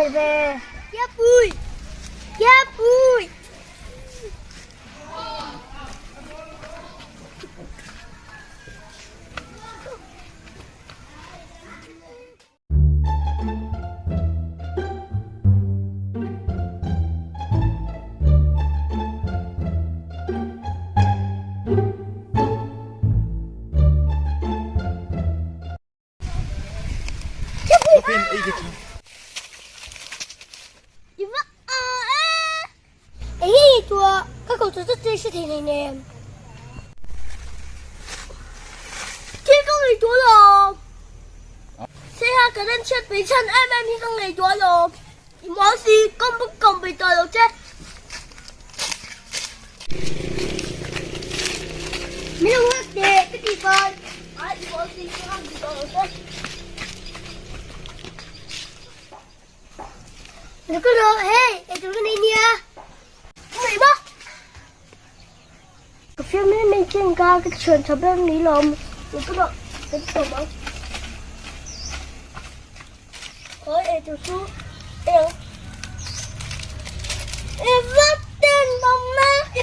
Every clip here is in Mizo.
hmel ve. Kiapui! Kiapui! Ka ko chu chu hre thei nei nem. Thil ka ngaihtuah lo. Seiha ka ran chhiat pei chhan em em hi ka ngaihtuah lo. I mawl si, kawm bawk kawm pei tawh lo che. Min lo nghak teh ka tih khan. Ai i mawl si, ka nghak duh tawh lo che. Ka lo, hei, eitur ka nei nia. Ka nei maw? Ka fiam em em chen ka ka thian tha ber ni lawm ka rawh ka ti tawp ang. Khawi ei tur chu ei ang. I va ten awm e.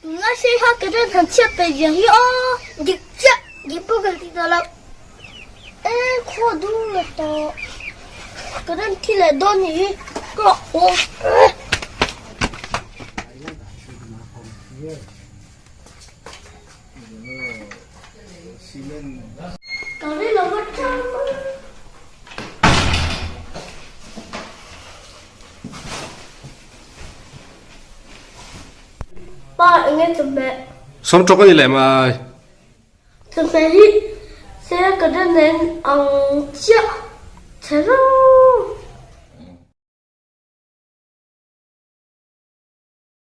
Tunlai sei kha ka rin han chhiat peih viau hi aw. Dik chiah, dik pawh kan ti tawh lo. E khaw dum leh tawh. Ka rin thi leh dawn nih hi. Ka aw. Ka rin lo va chang. Pa enge chawhmeh? Sawmtawk a ni leh mai. Chawhmeh hi se ka den nen ang chiah chhe reuh.